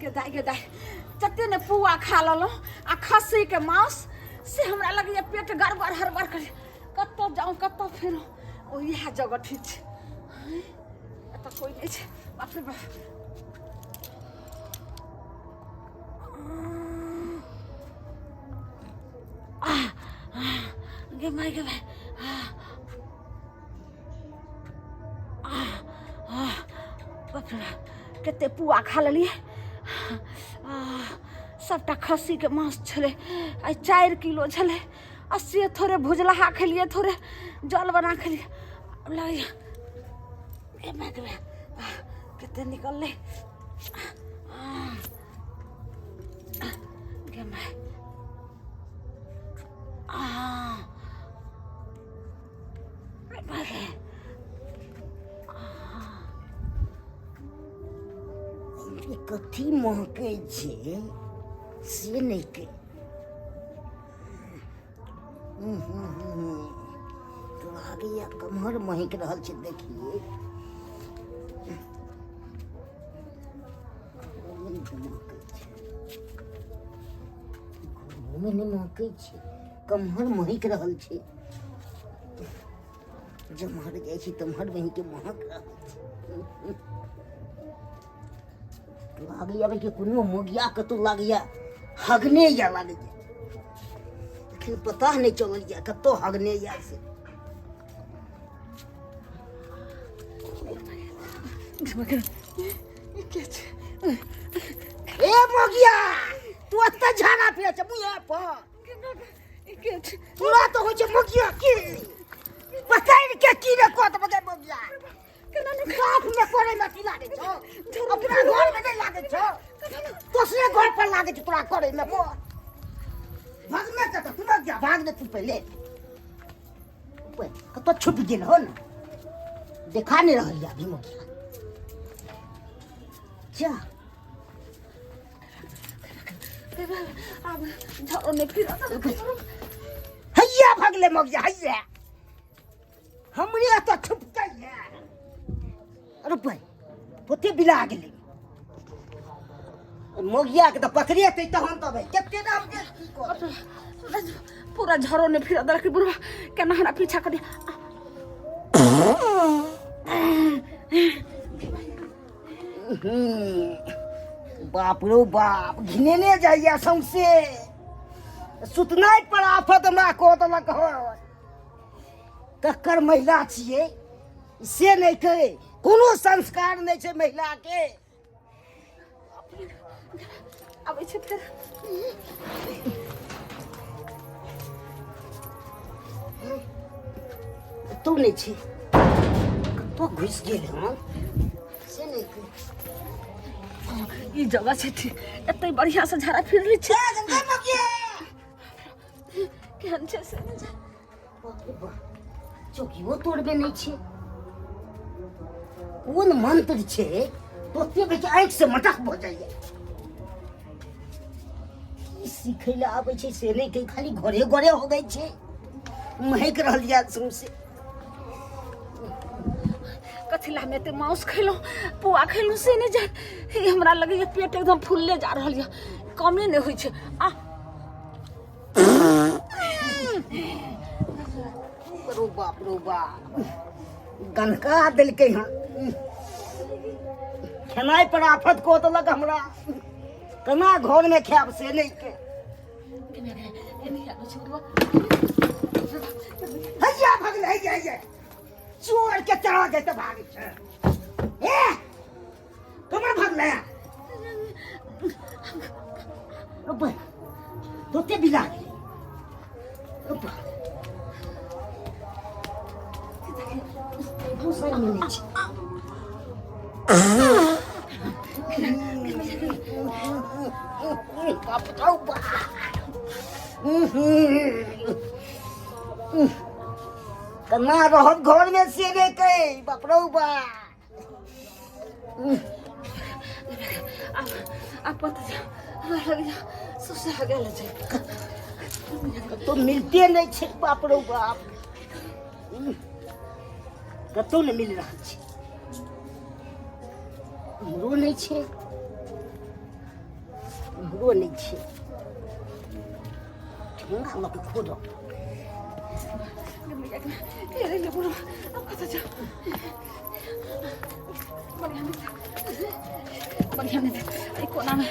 गे दाइ गे दाइ, जते ने पुआ खा लेलहुँ आ खस्सीके मांस से हमरा लगैए पेट गड़बड़ हड़बड़ करे। कतऽ जाउँ कतऽ फिरौँ, ओ इएह जगह ठीक छै, एतऽ कोइ नहि छै। बाप रे बाप, गे माय गे माय, बाप रे बाप, कते पुआ खा लेलियै। सभटा खस्सीके मांस छलै, आइ 4 किलो छलै आ से थोड़े भुजलाहा खेलियै, थोड़े जल बना खेलियै। लगैए ए माय गे, कते निकललै गे my. ई कथी महकै छै से नहि कहि। लागैया कमहर महकि रहल छै, देखिए महकै छै, घरोमे नहि महकै छै, कमहर महकि रहल छै। जम्हर जाइ छी तम्हर बहिनके महक रहल छै। लागैया कि कोनो मोगिया कतौ लागैया हगने या, लागैया एखन पता नहि चलल या कतौ हगने या से। ए मोगिया, तू एते झाड़ा फिरै छै मुँहे पर तोरा तऽ होइ छै मोगिया की पकड़ि के की रे कऽ देबै मोगिया। साफ में करे में की लागे छौ? अपना घर में नहीं लागे छौ, दोसरे घर पर लागे छौ तोरा करे में। भागने के तो तू भाग जा, भाग ने तू पहले। कतौ छुप गेल हो ने, देखा नहीं रहल अभी मोगिया। जा आब झरो नहि फिर। हैया भगले मोगिया, हैया हमरे एतऽ छुपतै। अरे भाई, ओते बिला गेलै मोगिया के, तऽ पकड़ेतै तहन तऽ भाई कते दाम के की करब। पूरा झरो नहि फिर देलक बुढ़वा, केना हमरा पीछा करी। बाप रो बाप, घिनेने जाइया सौंसे, सुतनाइ पर आफत हमरा कऽ देलक हन। ककर महिला छियै से नहि कहै, कोनो संस्कार नहि छै महिला के। आबै छै फेर। कतौ नहि छै, कतौ घुसि गेल हन से नहि कहै। ई जगह छै ठीक, एते बढ़िया से झाड़ा फिर लै छै। केहन छै से नहि जानि। बाप रे बाप, चौकियो तोड़बे नहि छै। कोन मंत्र छै तोते बेच आँखि से मटक भऽ जाइए। की सिखै लए आबै छै से नहि कही, खाली घरे घरे हो गई छै, महकि रहल यऽ सौंसे। कथी ला हम एते मांस खैलहुँ पुआ खैलहुँ से नहि जान। ई हमरा लगैए पेट एकदम फुलले जा रहल यऽ, कमे नहि होइ छै। आ रो बाप रो बाप, गनका देलकै हन। खेनाइ पर आफत कऽ देलक हमरा, केना घरमे खायब से नहि के। हैया भगले, हैया हैया, चोर के चढ़ा जेते भागै छै। ए कमर भगले, रुपे तोते बिला गेलै रुपे। दोसर मिलै छै। बाप रौ बाप, केना रहब घरमे से नहि कहै। बाप रौ बाप, आब पता जा हमरा लगैया सुसरा गेल छै। कतौ मिलते नहि छै। बाप रौ बाप, कतौ नहि मिल रहल छै, इम्हरो नहि छै। इम्हरो नहि छै। ठेंगा लऽ कऽ खोजब। आब कतऽ जाउ? बढ़िआँ नहि, बढ़िआँ नहि। एहि कोनामे।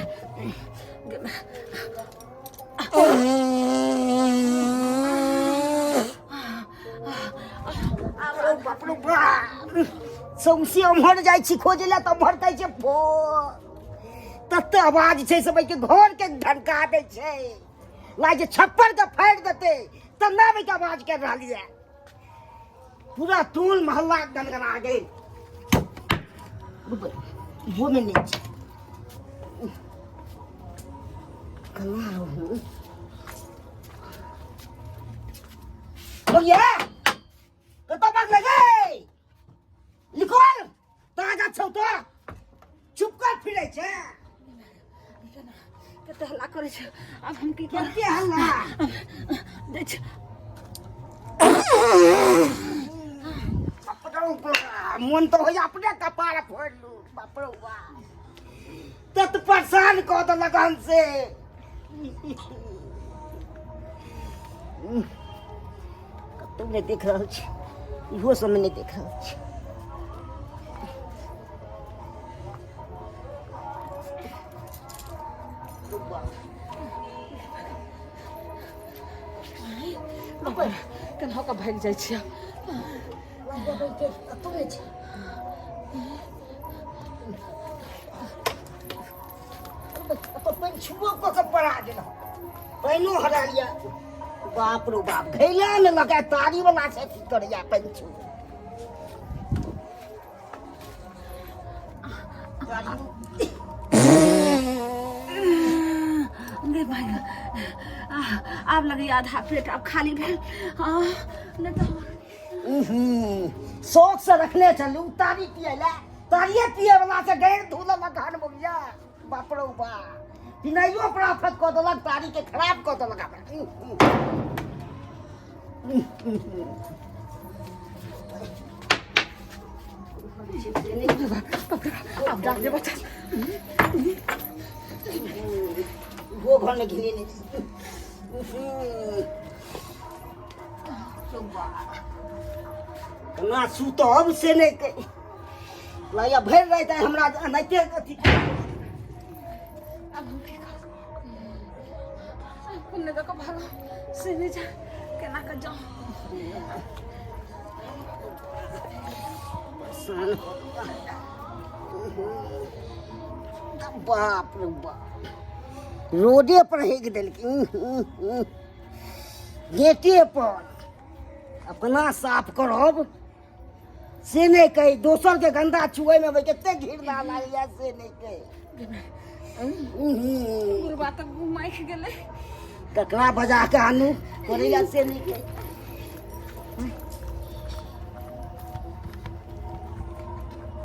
बाप रे बाप, सौंसे उम्हर जाइ छी खोजै लए तऽ उम्हर कहै छै फो, तते आवाज छै सबके घर के ढनका दै छै, लागै छै छप्पर के फाड़ि देतै तन्ना के आवाज कर रहल यऽ। पूरा टोल मोहल्ला गनगना गेल। इहो में नहि छै। केना रहू भैया? कतऽ भागलै गे? निकल, ताजा छौ तो चुप कर फिरै छै। कते हल्ला करै छै, आब हम की करब? कते हल्ला दै छै। बाप रौ बाप, मोन तऽ होइया अपने कपार फोड़ि लू। बाप रौ बाप, तत परेशान कऽ देलक हन से। कतहु नहि देख रहल छी, इहो सबमे नहि देख रहल छी। केना कऽ भागि जाइ छियै? कतहु नहि छै। पानि छुबो कऽ के पड़ा गेल, पानिओ हरा लिअ। बाप रो बाप, घैला मे लगा तारी वाला से की करैया पानि छू। गे भाइ, आब लगैया आधा पेट आब खाली भेल। हँ, नहि तऽ शौक से रखने छलू तारी पियै लए, तारिये पियै वाला से गैर धो लेलक हन बगिया। बाप रौ बा, पिनाइयो पर आफत कऽ देलक, तारी के खराब कऽ देलक हमरा। आब डाल दे बच्चा। वो घर में घिने नहीं। केना सुतब से नहि कहि लगैया, भरि राति आइ हमरा एनाहिते अथी। आब हम की करब? कोने दऽ कऽ भागब से नहि जा, केना कऽ जाउ? परेशान कऽ देलक। बाप रे बाप, रोडे पर हेक देलकै, गेटे पर। अपना साफ करब से नहि कही, दोसरके गन्दा छुएमे कते घृणा लागैया से नहि कही। बुढ़बा तऽ घुमाइक गेलै। ककरा बजा के आनू करै लए से नहि कही।